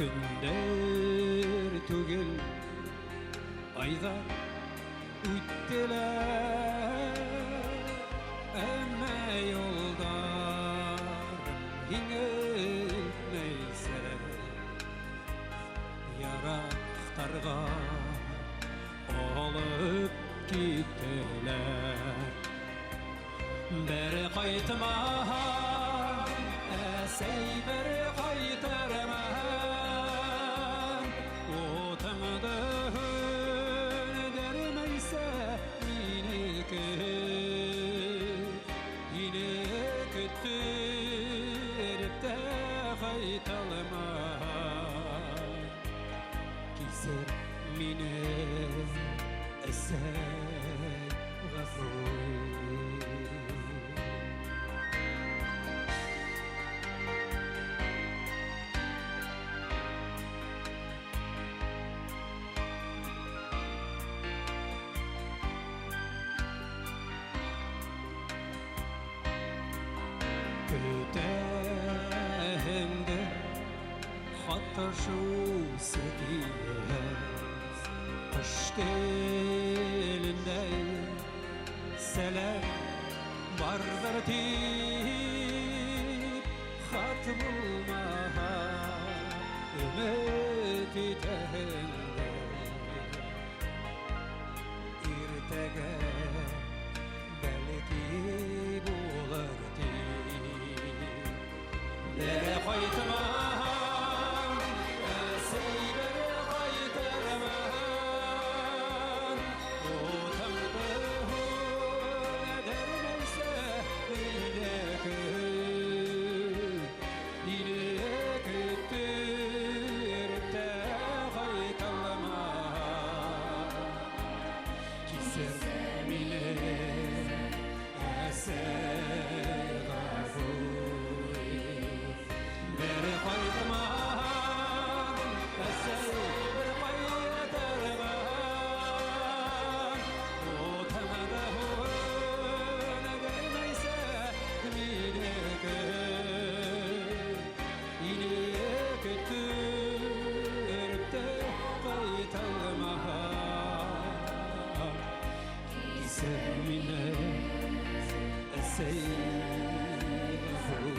Көннәр түгел, айлар үттеләр, әмма юлдарым җиңелмәйсә, Ерактарга алып киттеләр. Бер кайтмам, әсәй, бер кайтырмам. Утыңды һүндермәйсә минеке. Һине көттереп тә кайталмам. Кисер мине, әсәй, гафу ит. Көтәм дә хат ташусы килә. Кыш телендә сәлам бардыр дип, хат булмаһа, өмет итәм дә. Иртәгә бәлки булыр дип. Бер кайтмам, әсәй, бер кайтырман. Утыңды һүндермәйсә, минеке. Һине көттереп тә кайталмам. Кисер мине, әсәй, гафу ит. Бер кайтмам, әсәй, бер кайтырмам. Утыңды һүндермәйсә, минеке. Һине көттереп тә кайталмам. Кисер мине, әсәй, гафу.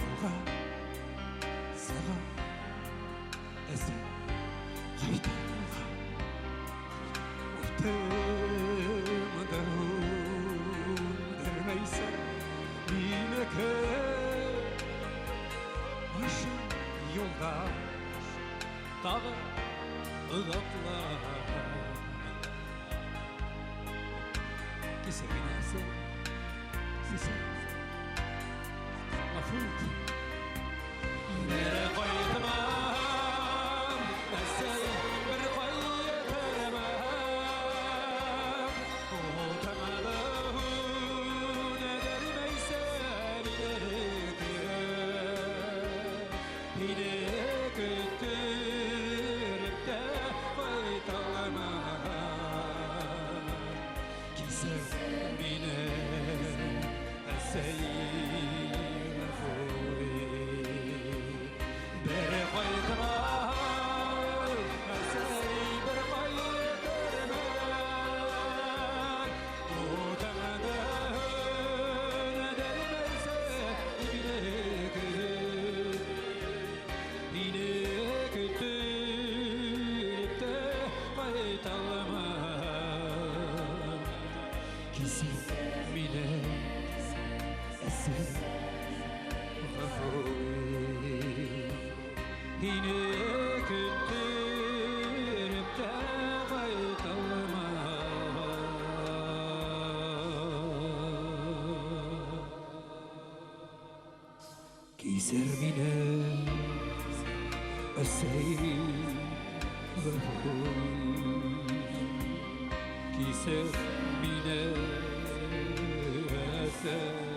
Юлга сыга, әсәй, кайтырга. Утымды һүндермәйсә, минеке. Башым юлда тагы озаклар. Кисер мине, әсәй, кисер. Гафу ит. Бер кайтмам, әсәй, бер кайтырмам. Утыңды һүндермәйсә, минеке. Һине көттереп тә кайталмам. Кисер мине, әсәй, гафу ит. Бер кайтмам, әсәй, бер кайтырман. Утыңды һүндермәйсә, минеке. Һине көттереп тә кайталмам. Кисер мине, әсәй, гафу ит. Һине көттереп тә кайталмам. Кисер мине, әсәй, гафу ит. Кисер мине, әсәй.